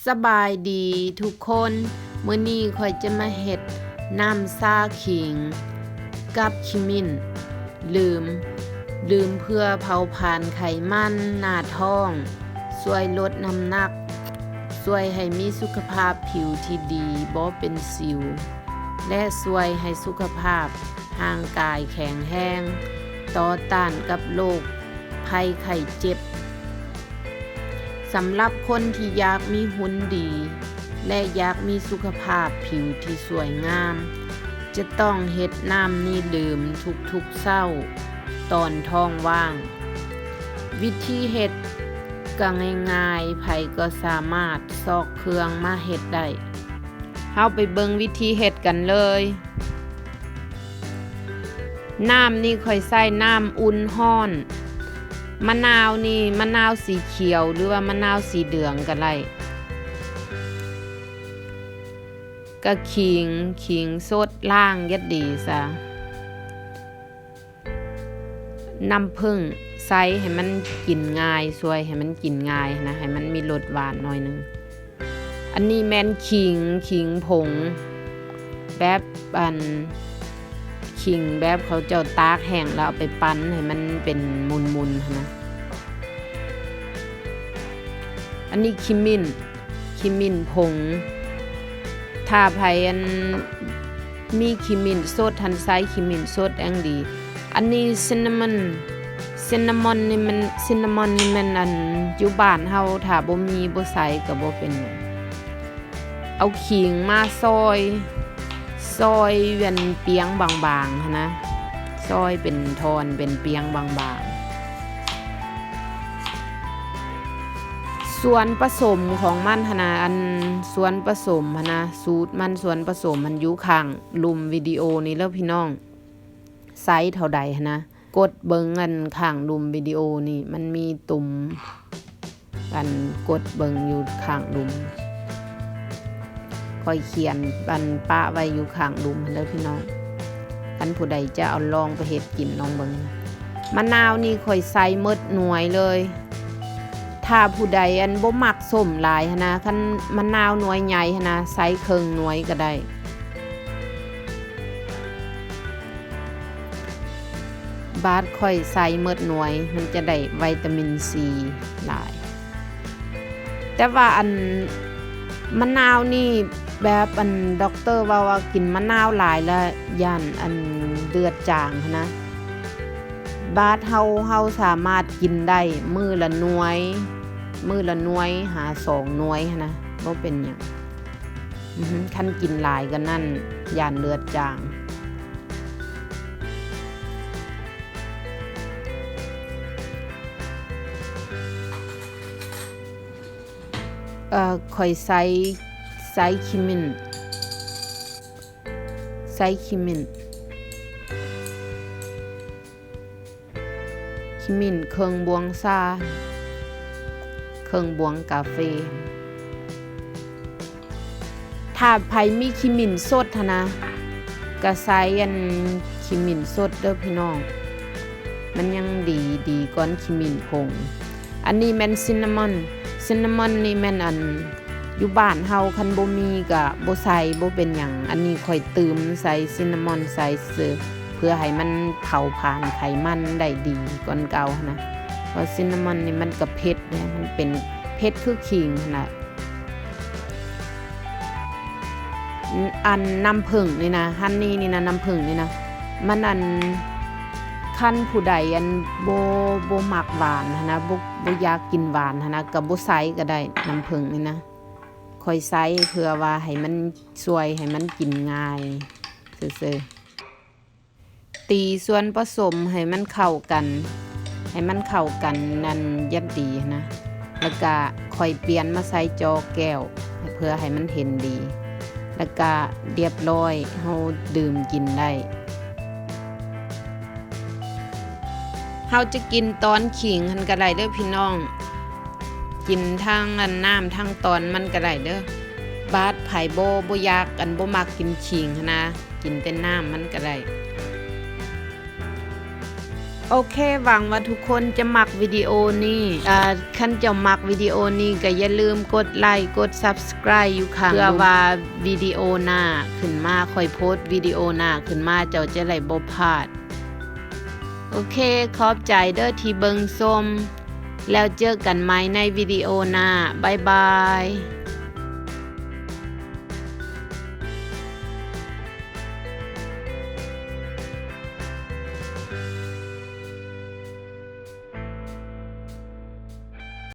ສະບາຍດີທຸກຄົນ, ມື້ນີ້ຂ້ອຍຈະມາເຮັດນ້ຳຊາຂີງກັບຂິງມິ້ນ ດື່ມ ດື່ມເພື່ອເຜົາຜານໄຂມັນໜ້າທ້ອງ, ຊ່ວຍລົດນ້ຳໜັກ, ຊ່ວຍໃຫ້ມີສຸຂະພາບຜິວທີ່ດີ, ບໍ່ເປັນສິວ ແລະ ຊ່ວຍໃຫ້ສຸຂະພາບຮ່າງກາຍແຂງແຮງ, ຕໍ່ຕ້ານກັບໂລກໄພໄຂ້ເຈັບ. ສຳລັບຄົນທີ່ຢາກມີຫຸ່ນດີ ແລະ ຢາກມີສຸຂະພາບຜິວທີ່ສວຍງາມ, ຈະຕ້ອງເຮັດນ້ຳນີ້ດື່ມທຸກໆເຊົ້າຕອນທ້ອງວ່າງ. ວິທີເຮັດກໍງ່າຍໆ, ໃຜກໍສາມາດຊອກເຄື່ອງມາເຮັດໄດ້. ເຮົາໄປເບິ່ງວິທີເຮັດກັນເລີຍ. ນ້ຳນີ້ຂ້ອຍໃຊ້ນ້ຳອຸ່ນຮ້ອນ. ມະນາວນີ້ ມະນາວສີຂຽວ ຫຼືວ່າມະນາວສີເຫຼືອງກໍໄດ້. ກະຂີງ, ຂີງສົດລ້າງຢ່າງດີຊະ. ນ້ຳເຜິ້ງ ໃສ່ໃຫ້ມັນກິນງ່າຍ, ຊ່ວຍໃຫ້ມັນກິນງ່າຍນະ, ໃຫ້ມັນມີລົດຫວານໜ້ອຍໜຶ່ງ. ອັນນີ້ແມ່ນຂີງ, ຂີງຜົງ ແບບ ອັນ ຂີງແບບເຂົາເຈົ້າຕາກແຫ້ງແລ້ວເອົາໄປປັ່ນໃຫ້ມັນເປັນໝຸ່ນໆຫັ້ນນະ. ອັນນີ້ຂິງມິ້ນ, ຂິງມິ້ນຜົງ. ຖ້າໃຜ ອັນ ມີຂິງມິ້ນສົດຫັ້ນ ໃສ່ຂິງມິ້ນສົດແອງດີ. ອັນນີ້ຊິນນາມອນ, ຊິນນາມອນນີ້ມັນ, ຊິນນາມອນນີ້ແມ່ນ ອັນ ຢູ່ບ້ານເຮົາ ຖ້າບໍ່ມີ ບໍ່ໃສ່ກໍບໍ່ເປັນຫຍັງ. ເອົາຂີງມາຊອຍ, ຊອຍເປັນປຽງບາງໆຫັ້ນນະ, ຊອຍເປັນທ່ອນ ເປັນປຽງບາງໆ. ສ່ວນປະສົມຂອງມັນຫັ້ນນະ, ອັນ ສ່ວນປະສົມຫັ້ນນະ, ສູດມັນ ສ່ວນປະສົມຫັ້ນຢູ່ຂ້າງລຸ່ມວິດີໂອນີ້ເດີພີ່ນ້ອງ. ໃສ່ເທົ່າໃດຫັ້ນນະ, ກົດເບິ່ງອັນຂ້າງລຸ່ມວິດີໂອນີ້ ມັນມີຕຸ່ມ ອັນ ກົດເບິ່ງຢູ່ຂ້າງລຸ່ມ. ຂ້ອຍຂຽນ ອັນ ປະໄວ້ຢູ່ຂ້າງລຸ່ມຫັ້ນເດີພີ່ນ້ອງ. ຄັນຜູ້ໃດຈະເອົາລອງໄປເຮັດກິນລອງເບິ່ງ. ມະນາວນີ້ຂ້ອຍໃສ່ໝົດໜ່ວຍເລີຍ. ຖ້າຜູ້ໃດ ອັນ ບໍ່ມັກສົ້ມຫຼາຍຫັ້ນນະ, ຄັນມະນາວໜ່ວຍໃຫຍ່ຫັ້ນນະ ໃສ່ເຄິ່ງໜ່ວຍກໍໄດ້. ບາດຂ້ອຍໃສ່ໝົດໜ່ວຍ ມັນຈະໄດ້ວິຕາມິນຊີຫຼາຍ. ແຕ່ວ່າ ອັນ ມະນາວນີ້ ແບບ ອັນ ດັອກເຕີເວົ້າວ່າກິນມະນາວຫຼາຍແລ້ວຢ້ານ ອັນ ເລືອດຈາງຫັ້ນນະ. ບາດເຮົາ, ເຮົາສາມາດກິນໄດ້ມື້ລະໜ່ວຍ, ມື້ລະໜ່ວຍຫາສອງໜ່ວຍຫັ້ນນະ, ບໍ່ເປັນຫຍັງ. ອື ຄັນກິນຫຼາຍກວ່ານັ້ນ ຢ້ານເລືອດຈາງ. ເອີ ຂ້ອຍໃສ່, ໃສ່ຂິງມິ້ນ, ໃສ່ຂິງມິ້ນ. ຂິງມິ້ນເຄິ່ງບ່ວງຊາ, ເຄິ່ງບ່ວງກາເຟ. ຖ້າໃຜມີຂິງມິ້ນສົດຫັ້ນນະ ກະໃສ່ອັນຂິງມິ້ນສົດເດີພີ່ນ້ອງ, ມັນຍັງດີ, ດີກວ່າຂິງມິ້ນຜົງ. ອັນນີ້ແມ່ນຊິນນາມອນ, ຊິນນາມອນນີ້ແມ່ນອັນ ຢູ່ບ້ານເຮົາຄັນບໍ່ມີກະບໍ່ໃສ່ ບໍ່ເປັນຫຍັງ. ອັນນີ້ຂ້ອຍຕື່ມໃສ່ຊິນນາມອນໃສ່ຊື່ໆ ເພື່ອໃຫ້ມັນເຜົາຜານໄຂມັນໄດ້ດີກວ່າເກົ່າຫັ້ນນະ. ເພາະຊິນນາມອນນີ້ມັນກະເຜັດເດ້, ມັນເປັນເຜັດຄືຂີງຫັ້ນນະ. ອັນນ້ຳເຜິ້ງນີ້ນະ, ຮັນນີນີ້ນະ, ນ້ຳເຜິ້ງນີ້ນະ, ມັນອັນ ຄັນຜູ້ໃດອັນບໍ່, ບໍ່ມັກຫວານຫັ້ນນະ, ບໍ່, ບໍ່ຢາກກິນຫວານຫັ້ນນະ, ກະບໍ່ໃສ່ກະໄດ້ ນ້ຳເຜິ້ງນີ້ນະ. ຂ້ອຍໃສ່ເພື່ອວ່າໃຫ້ມັນ ຊ່ວຍໃຫ້ມັນກິນງ່າຍຊື່ໆ. ຕີສ່ວນປະສົມໃຫ້ມັນເຂົ້າກັນ, ໃຫ້ມັນເຂົ້າກັນນັ້ນຢ່າງດີນະ, ແລ້ວກະຄ່ອຍປ່ຽນມາໃສ່ຈອກແກ້ວ ເພື່ອໃຫ້ມັນເຫັນດີ, ແລ້ວກະລຽບຮ້ອຍ ເຮົາດື່ມກິນໄດ້. ເຮົາຈະກິນຕອນຂິງຫັ້ນກະໄດ້ເດີພີ່ນ້ອງ, ກິນທັງອັນນ້ຳທັງຕອນມັນກະໄດ້ເດີ. ບາດໃຜບໍ່, ບໍ່ຢາກ ອັນ ບໍ່ມັກກິນຂິງຫັ້ນນະ, ກິນແຕ່ນ້ຳມັນກະໄດ້. ໂອເຄ ຫວັງວ່າທຸກຄົນຈະມັກວິດີໂອນີ້. ເອີ ຄັນເຈົ້າມັກວິດີໂອນີ້ກໍຢ່າລືມກົດໄລ ກົດ Subscribe ຢູ່ຂ້າງ ເພື່ອວ່າວິດີໂອໜ້າຂຶ້ນມາ ຂ້ອຍໂພສວິດີໂອໜ້າຂຶ້ນມາ ເຈົ້າຈະໄດ້ບໍ່ພາດ. ໂອເຄ ຂອບໃຈເດີທີ່ເບິ່ງຊົມ ແລ້ວເຈີກັນໃໝ່ໃນວິດີໂອໜ້າ. ບາຍບາຍ.